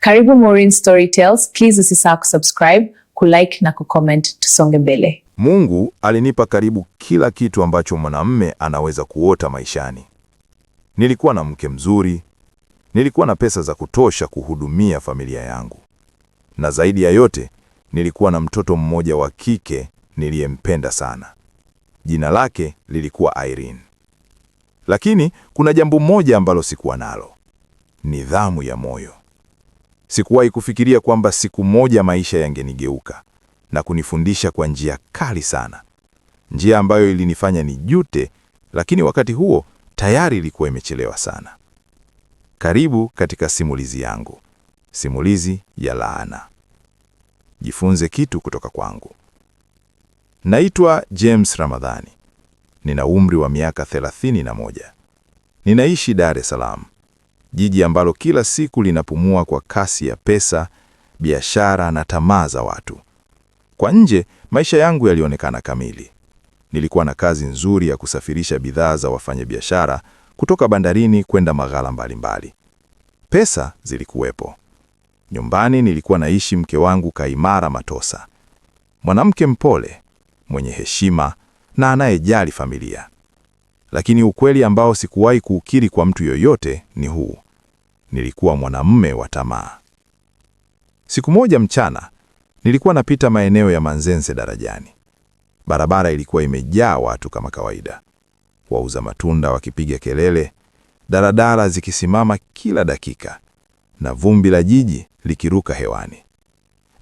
Karibu Maureen Storytales. Please usisahau kusubscribe, kulike na kucomment. Tusonge mbele. Mungu alinipa karibu kila kitu ambacho mwanamume anaweza kuota maishani. Nilikuwa na mke mzuri, nilikuwa na pesa za kutosha kuhudumia familia yangu, na zaidi ya yote nilikuwa na mtoto mmoja wa kike niliyempenda sana. Jina lake lilikuwa Irene. Lakini kuna jambo moja ambalo sikuwa nalo: nidhamu ya moyo. Sikuwahi kufikiria kwamba siku moja maisha yangenigeuka na kunifundisha kwa njia kali sana, njia ambayo ilinifanya nijute, lakini wakati huo tayari ilikuwa imechelewa sana. Karibu katika simulizi yangu, simulizi ya laana. Jifunze kitu kutoka kwangu. Naitwa James Ramadhani, nina umri wa miaka 31. Ninaishi Dar es Salaam, jiji ambalo kila siku linapumua kwa kasi ya pesa, biashara na tamaa za watu. Kwa nje, maisha yangu yalionekana kamili. Nilikuwa na kazi nzuri ya kusafirisha bidhaa za wafanyabiashara kutoka bandarini kwenda maghala mbalimbali. Pesa zilikuwepo. Nyumbani nilikuwa naishi mke wangu Kaimara Matosa, mwanamke mpole, mwenye heshima na anayejali familia. Lakini ukweli ambao sikuwahi kuukiri kwa mtu yoyote ni huu: nilikuwa mwanamume wa tamaa. Siku moja mchana, nilikuwa napita maeneo ya Manzenze darajani. Barabara ilikuwa imejaa watu kama kawaida, wauza matunda wakipiga kelele, daladala zikisimama kila dakika na vumbi la jiji likiruka hewani.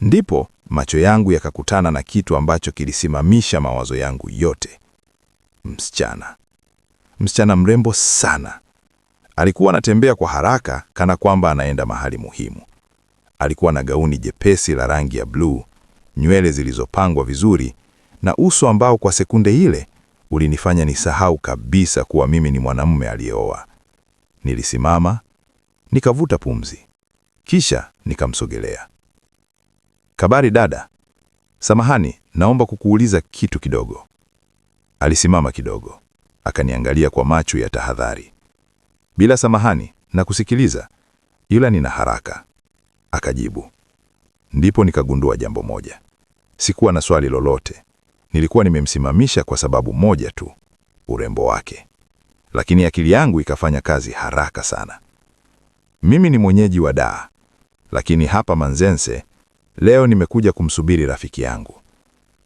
Ndipo macho yangu yakakutana na kitu ambacho kilisimamisha mawazo yangu yote. Msichana, msichana mrembo sana. Alikuwa anatembea kwa haraka kana kwamba anaenda mahali muhimu. Alikuwa na gauni jepesi la rangi ya bluu, nywele zilizopangwa vizuri na uso ambao kwa sekunde ile ulinifanya nisahau kabisa kuwa mimi ni mwanamume aliyeoa. Nilisimama, nikavuta pumzi, kisha nikamsogelea. Kabari dada, samahani, naomba kukuuliza kitu kidogo. Alisimama kidogo, akaniangalia kwa macho ya tahadhari. Bila samahani, nakusikiliza, ila nina haraka, akajibu. Ndipo nikagundua jambo moja. Sikuwa na swali lolote. Nilikuwa nimemsimamisha kwa sababu moja tu, urembo wake. Lakini akili yangu ikafanya kazi haraka sana. Mimi ni mwenyeji wa Dar, lakini hapa Manzense leo nimekuja kumsubiri rafiki yangu.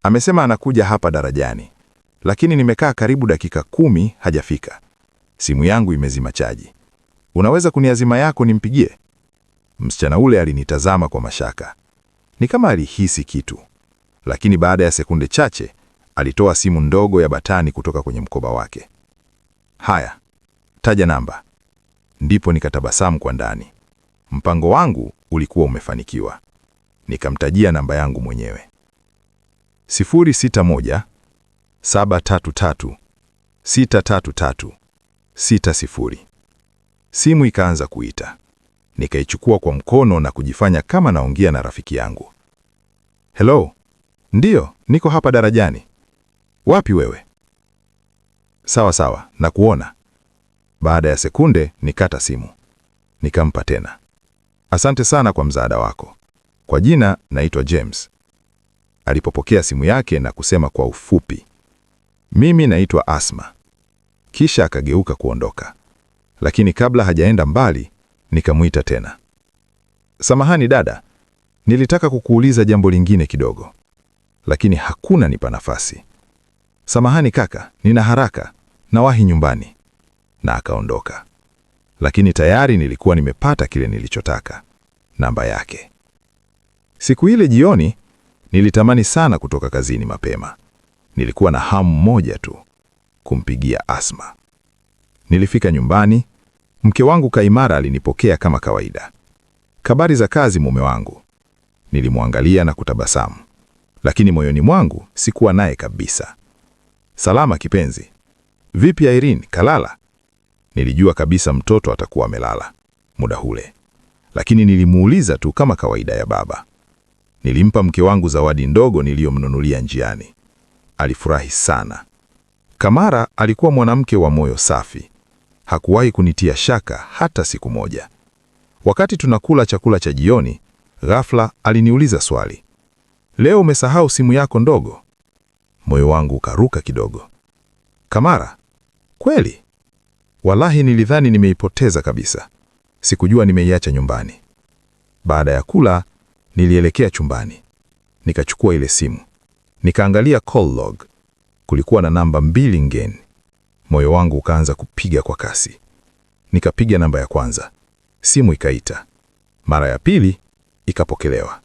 Amesema anakuja hapa darajani, lakini nimekaa karibu dakika 10 hajafika. Simu yangu imezima chaji. Unaweza kuniazima yako nimpigie? Msichana ule alinitazama kwa mashaka, ni kama alihisi kitu, lakini baada ya sekunde chache alitoa simu ndogo ya batani kutoka kwenye mkoba wake. Haya, taja namba. Ndipo nikatabasamu kwa ndani. Mpango wangu ulikuwa umefanikiwa. Nikamtajia namba yangu mwenyewe: 061 733 633 60. Simu ikaanza kuita. Nikaichukua kwa mkono na kujifanya kama naongea na rafiki yangu. Hello, ndiyo, niko hapa darajani. Wapi wewe? Sawa sawa, nakuona. Baada ya sekunde nikata simu. Nikampa tena. Asante sana kwa msaada wako. Kwa jina naitwa James. Alipopokea simu yake na kusema kwa ufupi, mimi naitwa Asma. Kisha akageuka kuondoka, lakini kabla hajaenda mbali nikamwita tena. Samahani dada, nilitaka kukuuliza jambo lingine kidogo, lakini hakuna nipa nafasi. Samahani kaka, nina haraka, nawahi nyumbani. Na akaondoka, lakini tayari nilikuwa nimepata kile nilichotaka, namba yake. Siku ile jioni nilitamani sana kutoka kazini mapema. Nilikuwa na hamu moja tu, kumpigia Asma. Nilifika nyumbani, mke wangu Kaimara alinipokea kama kawaida. Habari za kazi mume wangu? Nilimwangalia na kutabasamu, lakini moyoni mwangu sikuwa naye kabisa. Salama kipenzi. Vipi Irene, kalala? Nilijua kabisa mtoto atakuwa amelala muda ule, lakini nilimuuliza tu kama kawaida ya baba. Nilimpa mke wangu zawadi ndogo niliyomnunulia njiani. Alifurahi sana. Kamara alikuwa mwanamke wa moyo safi. Hakuwahi kunitia shaka hata siku moja. Wakati tunakula chakula cha jioni, ghafla aliniuliza swali. Leo umesahau simu yako ndogo? Moyo wangu ukaruka kidogo. Kamara, kweli? Wallahi nilidhani nimeipoteza kabisa. Sikujua nimeiacha nyumbani. Baada ya kula, nilielekea chumbani. Nikachukua ile simu. Nikaangalia call log. Kulikuwa na namba mbili ngeni. Moyo wangu ukaanza kupiga kwa kasi. Nikapiga namba ya kwanza. Simu ikaita. Mara ya pili ikapokelewa.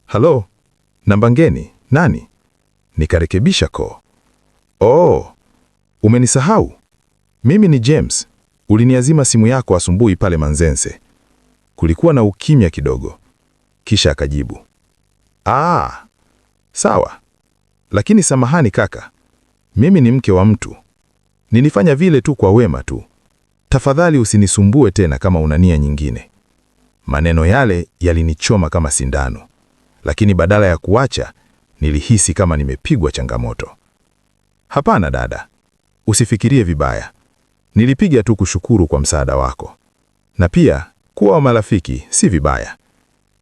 Halo, namba ngeni, nani? Nikarekebisha call. Oh, umenisahau? Mimi ni James. Uliniazima simu yako asubuhi pale Manzense. Kulikuwa na ukimya kidogo. Kisha akajibu. Ah, sawa. Lakini samahani kaka, mimi ni mke wa mtu. Nilifanya vile tu kwa wema tu. Tafadhali usinisumbue tena kama una nia nyingine. Maneno yale yalinichoma kama sindano, lakini badala ya kuacha, nilihisi kama nimepigwa changamoto. Hapana dada, usifikirie vibaya. Nilipiga tu kushukuru kwa msaada wako, na pia kuwa marafiki si vibaya,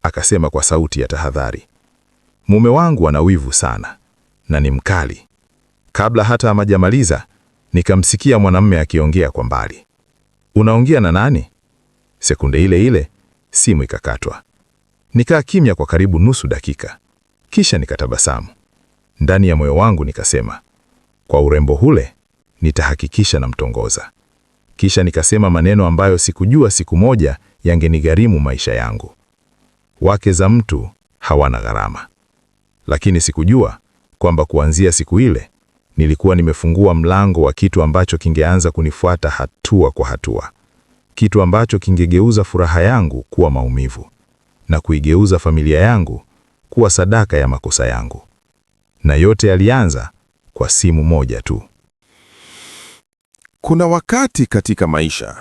akasema kwa sauti ya tahadhari. Mume wangu ana wivu sana na ni mkali. Kabla hata hamajamaliza, nikamsikia mwanamume akiongea kwa mbali. Unaongea na nani? Sekunde ile ile simu ikakatwa. Nikaa kimya kwa karibu nusu dakika, kisha nikatabasamu. Ndani ya moyo wangu nikasema, kwa urembo hule nitahakikisha namtongoza. Kisha nikasema maneno ambayo sikujua siku moja yangenigharimu maisha yangu. Wake za mtu hawana gharama. Lakini sikujua kwamba kuanzia siku ile nilikuwa nimefungua mlango wa kitu ambacho kingeanza kunifuata hatua kwa hatua, kitu ambacho kingegeuza furaha yangu kuwa maumivu na kuigeuza familia yangu kuwa sadaka ya makosa yangu. Na yote yalianza kwa simu moja tu. Kuna wakati katika maisha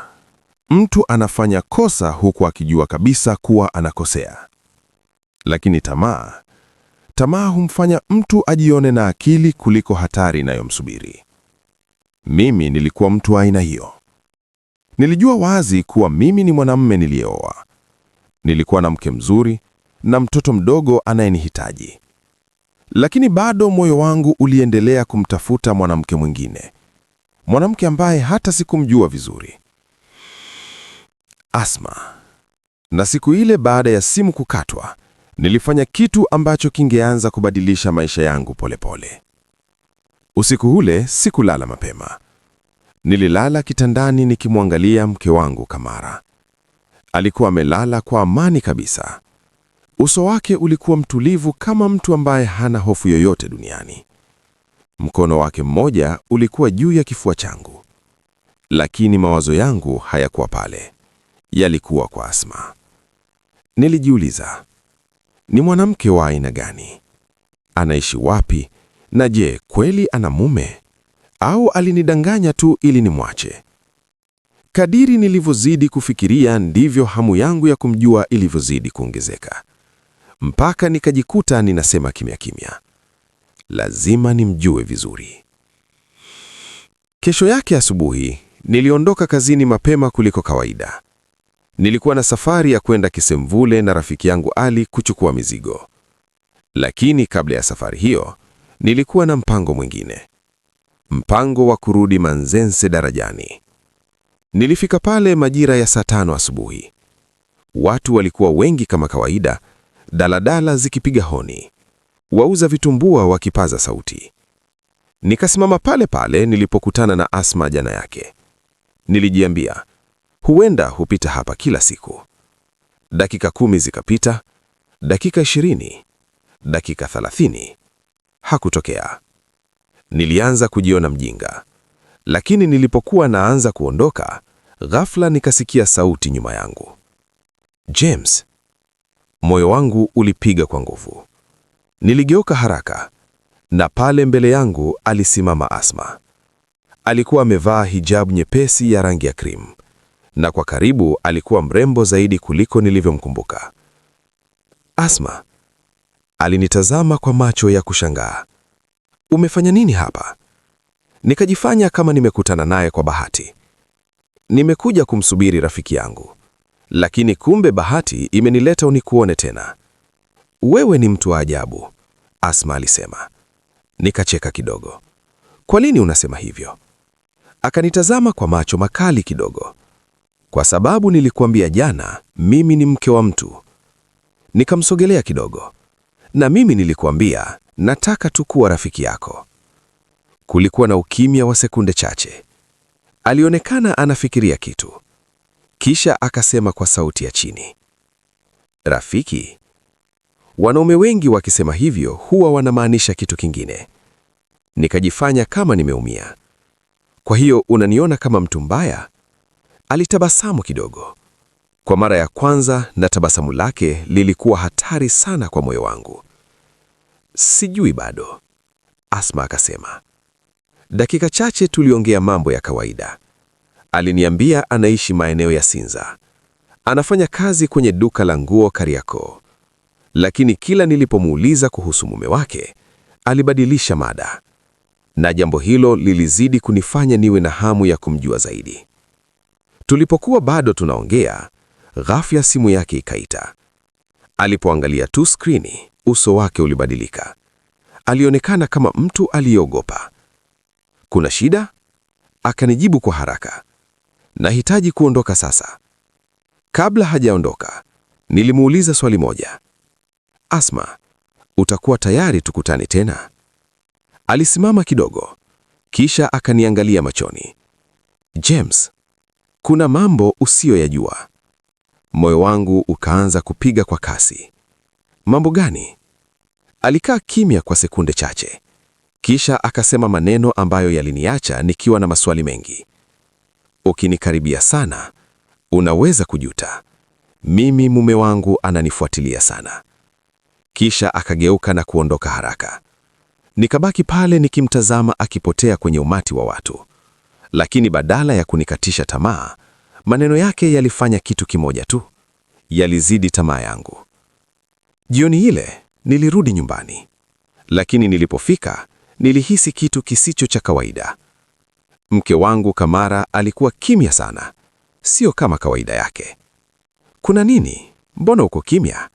mtu anafanya kosa huku akijua kabisa kuwa anakosea, lakini tamaa humfanya mtu ajione na akili kuliko hatari inayomsubiri. Mimi nilikuwa mtu wa aina hiyo. Nilijua wazi kuwa mimi ni mwanamume niliyeoa. Nilikuwa na mke mzuri na mtoto mdogo anayenihitaji, lakini bado moyo wangu uliendelea kumtafuta mwanamke mwingine, mwanamke ambaye hata sikumjua vizuri, Asma. Na siku ile baada ya simu kukatwa, nilifanya kitu ambacho kingeanza kubadilisha maisha yangu polepole pole. Usiku ule sikulala mapema. Nililala kitandani nikimwangalia mke wangu Kamara. Alikuwa amelala kwa amani kabisa. Uso wake ulikuwa mtulivu kama mtu ambaye hana hofu yoyote duniani. Mkono wake mmoja ulikuwa juu ya kifua changu, lakini mawazo yangu hayakuwa pale, yalikuwa kwa Asma. Nilijiuliza, ni mwanamke wa aina gani? Anaishi wapi? Na je, kweli ana mume au alinidanganya tu ili nimwache? Kadiri nilivyozidi kufikiria ndivyo hamu yangu ya kumjua ilivyozidi kuongezeka, mpaka nikajikuta ninasema kimya kimya, lazima nimjue vizuri. Kesho yake asubuhi niliondoka kazini mapema kuliko kawaida. Nilikuwa na safari ya kwenda Kisemvule na rafiki yangu Ali kuchukua mizigo. Lakini kabla ya safari hiyo, nilikuwa na mpango mwingine. Mpango wa kurudi Manzense darajani. Nilifika pale majira ya saa 5 asubuhi. Watu walikuwa wengi kama kawaida, daladala zikipiga honi, wauza vitumbua wakipaza sauti. Nikasimama pale pale nilipokutana na Asma jana yake. Nilijiambia, huenda hupita hapa kila siku. Dakika 10 zikapita, dakika 20, dakika 30. Hakutokea. Nilianza kujiona mjinga, lakini nilipokuwa naanza kuondoka, ghafla nikasikia sauti nyuma yangu. James. Moyo wangu ulipiga kwa nguvu. Niligeuka haraka, na pale mbele yangu alisimama Asma. Alikuwa amevaa hijabu nyepesi ya rangi ya cream, na kwa karibu alikuwa mrembo zaidi kuliko nilivyomkumbuka. Asma alinitazama kwa macho ya kushangaa. Umefanya nini hapa? Nikajifanya kama nimekutana naye kwa bahati. Nimekuja kumsubiri rafiki yangu. Lakini kumbe bahati imenileta unikuone tena. Wewe ni mtu wa ajabu, Asma alisema. Nikacheka kidogo. Kwa nini unasema hivyo? Akanitazama kwa macho makali kidogo. Kwa sababu nilikuambia jana, mimi ni mke wa mtu. Nikamsogelea kidogo. Na mimi nilikuambia nataka tu kuwa rafiki yako. Kulikuwa na ukimya wa sekunde chache. Alionekana anafikiria kitu. Kisha akasema kwa sauti ya chini, rafiki? Wanaume wengi wakisema hivyo huwa wanamaanisha kitu kingine. Nikajifanya kama nimeumia. Kwa hiyo unaniona kama mtu mbaya? Alitabasamu kidogo. Kwa mara ya kwanza, na tabasamu lake lilikuwa hatari sana kwa moyo wangu. Sijui bado, Asma akasema. Dakika chache tuliongea mambo ya kawaida. Aliniambia anaishi maeneo ya Sinza. Anafanya kazi kwenye duka la nguo Kariakoo. Lakini kila nilipomuuliza kuhusu mume wake, alibadilisha mada. Na jambo hilo lilizidi kunifanya niwe na hamu ya kumjua zaidi. Tulipokuwa bado tunaongea, ghafla simu yake ikaita. Alipoangalia tu skrini, uso wake ulibadilika. Alionekana kama mtu aliyeogopa. Kuna shida? Akanijibu kwa haraka. Nahitaji kuondoka sasa. Kabla hajaondoka, nilimuuliza swali moja. Asma, utakuwa tayari tukutane tena? Alisimama kidogo, kisha akaniangalia machoni. James, kuna mambo usiyoyajua. Moyo wangu ukaanza kupiga kwa kasi. Mambo gani? Alikaa kimya kwa sekunde chache, kisha akasema maneno ambayo yaliniacha nikiwa na maswali mengi. Ukinikaribia sana, unaweza kujuta. Mimi mume wangu ananifuatilia sana. Kisha akageuka na kuondoka haraka. Nikabaki pale nikimtazama akipotea kwenye umati wa watu. Lakini badala ya kunikatisha tamaa, maneno yake yalifanya kitu kimoja tu. Yalizidi tamaa yangu. Jioni ile nilirudi nyumbani. Lakini nilipofika, nilihisi kitu kisicho cha kawaida. Mke wangu Kamara alikuwa kimya sana, sio kama kawaida yake. Kuna nini? Mbona uko kimya?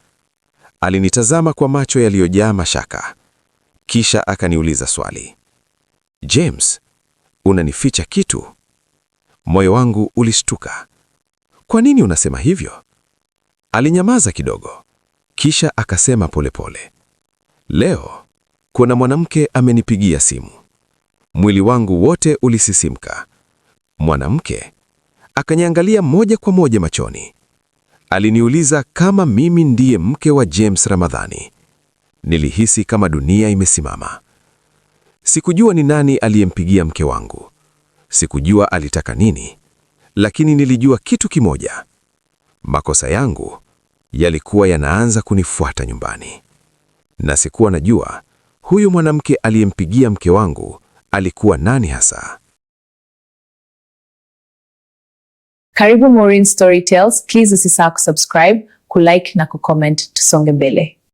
Alinitazama kwa macho yaliyojaa mashaka. Kisha akaniuliza swali. James, unanificha kitu? Moyo wangu ulishtuka. Kwa nini unasema hivyo? Alinyamaza kidogo. Kisha akasema polepole. Leo kuna mwanamke amenipigia simu. Mwili wangu wote ulisisimka. Mwanamke akaniangalia moja kwa moja machoni. Aliniuliza kama mimi ndiye mke wa James Ramadhani. Nilihisi kama dunia imesimama. Sikujua ni nani aliyempigia mke wangu. Sikujua alitaka nini, lakini nilijua kitu kimoja. Makosa yangu yalikuwa yanaanza kunifuata nyumbani. Na sikuwa najua huyu mwanamke aliyempigia mke wangu alikuwa nani hasa. Karibu Maureen Storytales. Please usisahau kusubscribe, kulike na kucomment. Tusonge mbele.